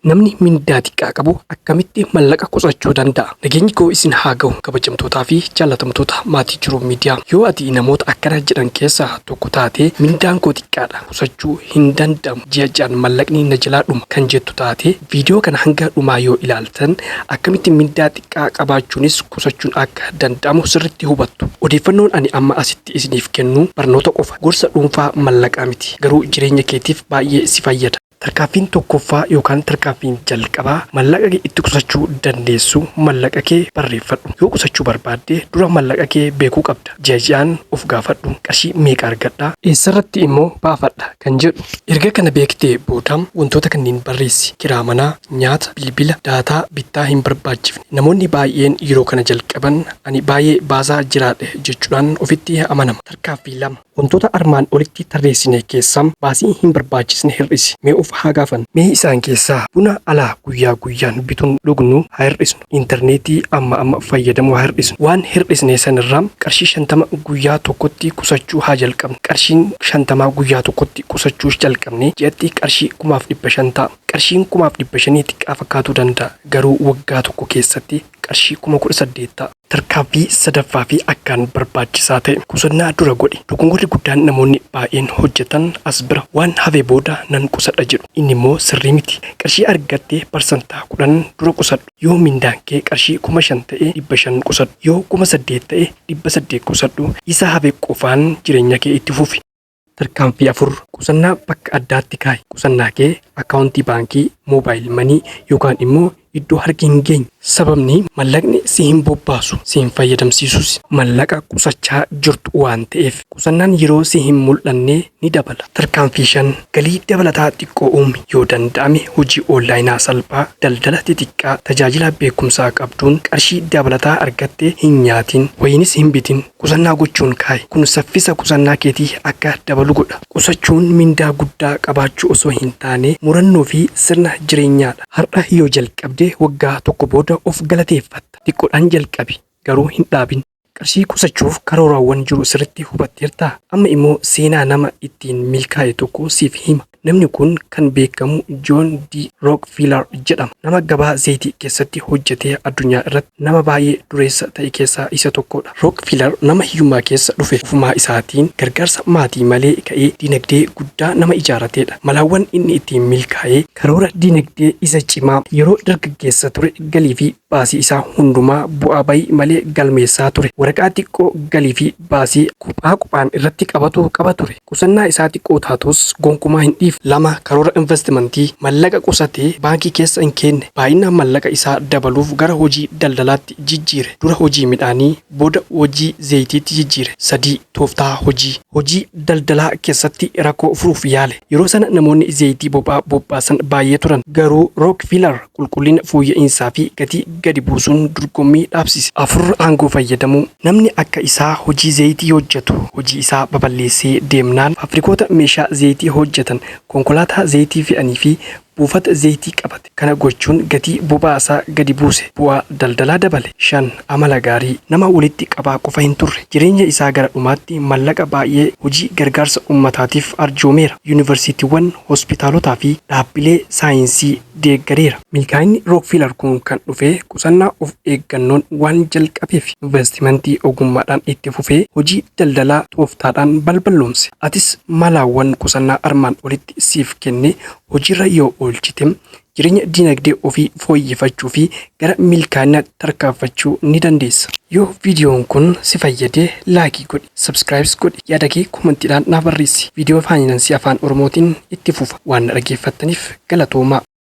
Namni mindaa xiqqaa qabu akkamitti mallaqa qusachuu danda'a? Nageenyi koo isin haa gahu, kabajamtootaa fi jaallatamtoota maatii Jiruu Miidiyaa. Yoo ati namoota akkana jedhan keessaa tokko taate, "Mindaan koo xiqqaadha, qusachuu hin danda'amu, ji'a ji'aan mallaqni na jalaa dhuma" kan jettu taate, viidiyoo kana hanga dhumaa yoo ilaaltan akkamitti mindaa xiqqaa qabaachuunis qusachuun akka danda'amu sirriitti hubattu. Odeeffannoon ani amma asitti isiniif kennu barnoota qofa, gorsa dhuunfaa mallaqaa miti, garuu jireenya keetiif baay'ee si fayyada. Tarkaanfiin tokkoffaa yookaan tarkaanfiin jalqabaa mallaqa kee itti qusachuu dandeessu, mallaqa kee barreeffadhu. Yoo qusachuu barbaadde dura mallaqa kee beekuu qabda. Ji'a ji'aan of gaafadhu. Qarshii meeqa argadha? Eessarratti immoo baafadha kan jedhu. Erga kana beektee booda wantoota kanneen barreessi. Kiraa manaa, nyaata, bilbila, daataa, bittaa hin barbaachifne. Namoonni baay'een yeroo kana jalqaban "Ani baay'ee baasaa jiraadhe" jechuudhaan ofitti amanama. Tarkaanfii 2. Wantoota armaan olitti tarreessine keessaa baasii hin barbaachisne hir'isi. Mee of haa gaafannu. Mee isaan keessaa buna alaa guyyaa guyyaan bituun dhugnu haa hir'isnu. Intarneetii amma amma fayyadamuu haa hir'isnu. Waan hir'isne sanirraa qarshii 50 guyyaa tokkotti qusachuu haa jalqabnu. Qarshiin 50 guyyaa tokkotti qusachuu jalqabne ji'atti qarshii 1500 ta'a. Qarshiin 1500 xiqqaa fakkaatuu danda'a. Garuu waggaa tokko keessatti qarshii 18,000 ta'a. Tarkaanfii sadaffaa fi akkaan barbaachisaa ta'e, qusannaa dura godhi. Dogongorri guddaan namoonni baay'een hojjetan as bira. "Waan hafe booda nan qusadha" jedhu. Inni immoo sirrii miti. Qarshii argatte parsantaa 10 dura qusadhu. Yoo mindaan kee qarshii 5000 ta'e, 500 qusadhu. Yoo 8000 ta'e, 800 qusadhu. Isa hafe qofaan jireenya kee itti fufi. Tarkaanfii 4. Qusannaa bakka addaatti kaa'i. Qusannaa kee akkaawuntii baankii, mobile money yookaan immoo iddoo harki hin geenye. Sababni mallaqni si hin bobbaasu, si hin fayyadamsiisus. Mallaqa qusachaa jirtu waan ta'eef. Qusannaan yeroo si hin mul'anne ni dabala. Tarkaanfii 5. Galii dabalataa xiqqoo uumi. Yoo danda'ame hojii oonlaayinaa salphaa, daldala xixiqqaa, tajaajila beekumsaa qabduun qarshii dabalataa argatte hin nyaatin, wayiinis hin bitin. Qusannaa gochuun kaa'i. Kun saffisa qusannaa keetii akka dabalu godha. Qusachuun mindaa guddaa qabaachuu osoo hin taane murannoo fi sirna jireenyaadha. Har'a yoo jalqabde waggaa tokko booda of galateeffatta. Xiqqoodhaan jalqabi, garuu hin dhaabin. Qarshii qusachuuf karooraawwan jiru sirriitti hubatteertaa? Amma immoo seenaa nama ittiin milkaa'e tokko siif hima. Namni kun kan beekamu Joon D. Rookfiilar jedhama. Nama gabaa zayitii keessatti hojjetee addunyaa irratti nama baay'ee dureessa ta'e keessaa isa tokkodha. Rookfiilar nama hiyyummaa keessa dhufe, ofumaa isaatiin gargaarsa maatii malee ka'ee dinagdee guddaa nama ijaarrateedha. Malaawwan inni ittiin milkaa'e. Karoora dinagdee isa cimaa. Yeroo dargaggeessa ture galii fi baasii isaa hundumaa bu'aa bayii malee galmeessaa ture. Waraqaa xiqqoo galii fi baasii quphaa quphaan irratti qabatu qaba ture. Qusannaa isaa xiqqoo taatus gonkumaa hin dhiifne. 2, Karoora investimentii. Mallaqa qusate baankii keessa hin keenne. Baay'ina mallaqa isaa dabaluuf gara hojii daldalaatti jijjiire. Dura hojii midhaanii, booda hojii zayitiitti jijjiire. 3, Tooftaa hojii. Hojii daldalaa keessatti rakkoo furuuf yaale. Yeroo sana namoonni zayitii boba'aa bobbaasan baay'ee turan. Garuu Rookfiilar qulqullina fooyya'iinsaa fi gatii gadi buusuun dorgommii dhaabsise. 4, Aangoo fayyadamuu. Namni akka isaa hojii zayitii hojjetu hojii isaa babal'eessee deemnaan faafrikoota meeshaa zayitii hojjetan, konkolaataa zayitii fe'anii fi buufata zayitii qabate. Kana gochuun gatii boba'aa isaa gadi buuse, bu'aa daldalaa dabale. 5, Amala gaarii. Nama walitti qabaa qofa hin turre. Jireenya isaa gara dhumaatti mallaqa baay'ee hojii gargaarsa ummataatiif arjoomeera. Yuunivarsiitiiwwan, hospitaalotaa fi dhaabbilee saayinsii deeggareera. Milkaa'inni Rookfiilar kun kan dhufe qusannaa of eeggannoon waan jalqabeef. Investimentii ogummaadhaan itti fufee hojii daldalaa tooftaadhaan balballoomse. Atis malaawwan qusannaa armaan olitti siif kenne hojiirra yoo oolchite jireenya dinagdee ofii fooyyeffachuu fi gara milkaa'inaatti tarkaanfachuu ni dandeessa. Yoo viidiyoon kun si fayyade like godhi, subscribes godhi, yaada kee komantiidhaan naa barreessi. Viidiyoo faayinaansii Afaan Oromootiin itti fufa. Waan na dhaggeeffattaniif galatoomaa.